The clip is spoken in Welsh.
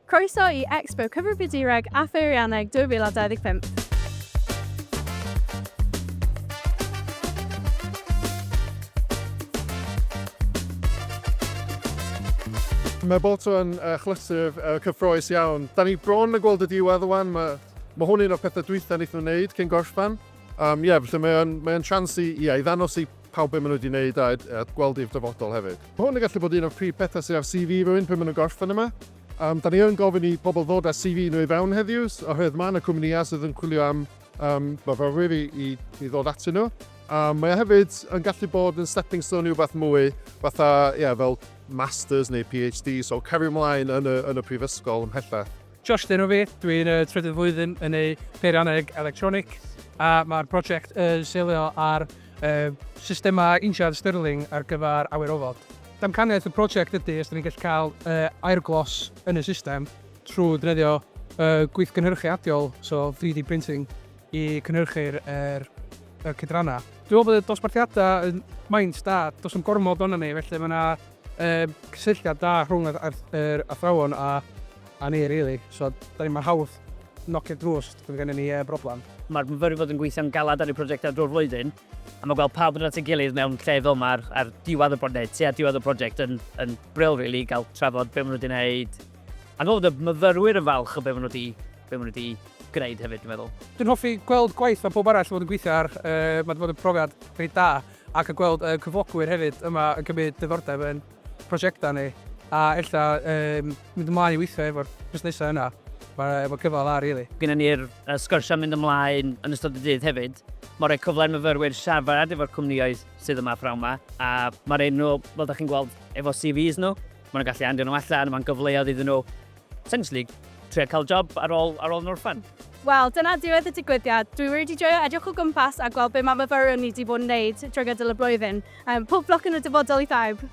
Croeso i Expo Cyfrifiadureg a Pheirianneg 2025. Mae bob tro yn achlysur cyffrous iawn. Da ni bron yn gweld y diwedd wan. Mae, mae hwn un o'r pethau dwytha wnaethon nhw wneud cyn gorffen. Um, yeah, felly mae'n mae chance i, yeah, i ddangos i pawb beth maen nhw wedi wneud a, a gweld i'r dyfodol hefyd. Mae hwn yn gallu bod un o'r prif pethau sydd ar CV rhywun pryd maen nhw'n gorffen yma. Um, da ni yn gofyn i pobl ddod â CV nhw i fewn heddiw, oherwydd mae yna cwmnïau sydd yn chwilio am um, myfyrwyr i, i, i ddod atyn nhw. Um, mae e hefyd yn gallu bod yn stepping stone i rhywbeth mwy, fatha, yeah, fel masters neu PhD, so cario ymlaen yn y, yn y prifysgol ymhellach. Josh dyn nhw fi, dwi'n y trydydd flwyddyn yn ei peirianneg electronic a mae'r prosiect yn seilio ar uh, systemau injan Stirling ar gyfer awyrofod. Damcaniaeth y prosiect ydy os 'dan ni'n gallu cael aer glos yn y system trwy ddefnyddio gweithgynhyrchu adiol, so 3D printing, i cynhyrchu'r yr y cydrannau. Dwi'n meddwl bod y dosbarthiadau yn maint da, does dim gormod ohonon ni, felly mae 'na yy cysylltiad da rhwng yr yr athrawon a a ni rili, so 'dan ni, mae'n hawdd nocio drws os gynnon ni yy broblem. Mae'r myfyrwyr fod yn gweithio'n galed ar eu prosiectau drwy'r flwyddyn, A mae gweld pawb yn dod at ei gilydd mewn lle fel yma ar, ar diwedd y brosiect, neu tua diwedd y prosiect yn, yn bril, really, i gael trafod be maen nhw wedi gwneud. A dwi'n meddwl bod y myfyrwyr yn falch o be maen nhw wedi, be maen nhw wedi gwneud hefyd, dwi'n meddwl. Dwi'n hoffi gweld gwaith mae pawb arall yn fod yn gweithio ar, uh, mae wedi bod yn profiad reit da, ac yn gweld uh, cyflogwyr hefyd yma yn cymryd diddordeb yn prosiectau ni, a ella um, mynd ymlaen i weithio efo'r busnesau yna. Mae, mae cyfle dda, really. Gyda ni'r sgyrsiau mynd ymlaen yn ystod y dydd hefyd. Mae'n rhoi cyfle i'r myfyrwyr siarad efo'r cwmnïoedd sydd yma pnawn 'ma, a mae'n rhoi nhw, fel dach chi'n gweld, efo CVs nhw, maen nhw'n gallu andio nhw allan, mae'n gyfleoedd iddyn nhw essentially trio cael job ar ôl, ar ôl nhw orffen. Wel, dyna diwedd y digwyddiad. Dwi wir 'di joio edrych o gwmpas a gweld be mae myfyrwyr ni 'di bod yn wneud drwy gydol y blwyddyn. Pob lwc yn y dyfodol i phawb!